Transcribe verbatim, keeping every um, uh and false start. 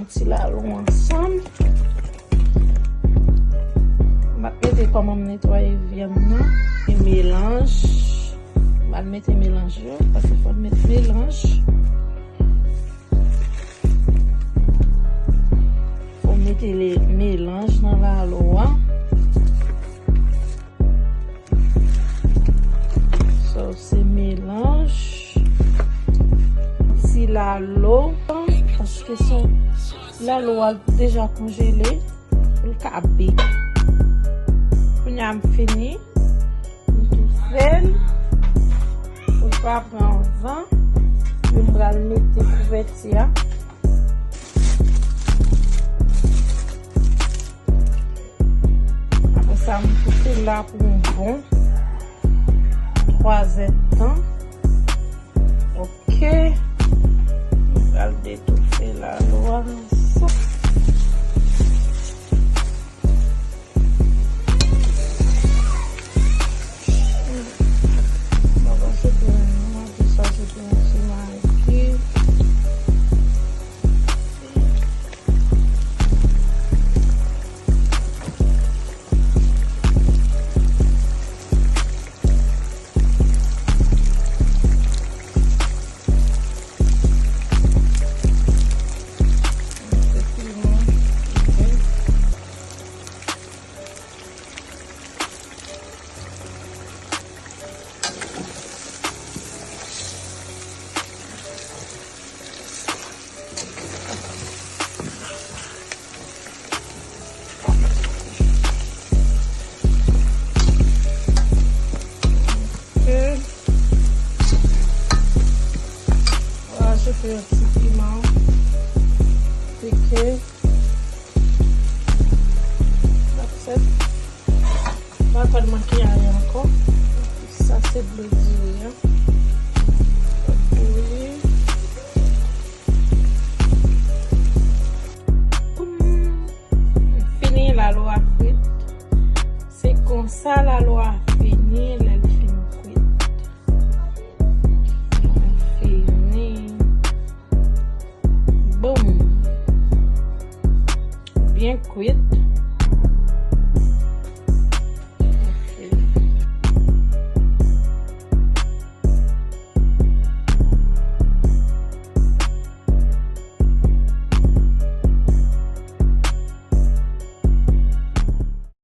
Ti lalo ansanm. M ap mete kòman m netwaye vyann nan. E melanj. M al mete melanj yo, paske fò m met melanj. Fò m mete le, melanj nan lalo a. So, se melanj. Ti lalo, paske se lalo a deja konjele, pou l ka big. Kounye a m fini, m toufe l, pou l pa pran van, epi m pral mete kouvèti a. Apre sa, m toufe la pou yon bon twa zèdtan. Ok. M pral detoufe lalo a konsa. Mwen pa soti nan, mwen di sa se pou yon ti magi. Ok. Rajoute yon ti piman pike. That's it. Pa konn manke anyen ankò. Sa se dlo di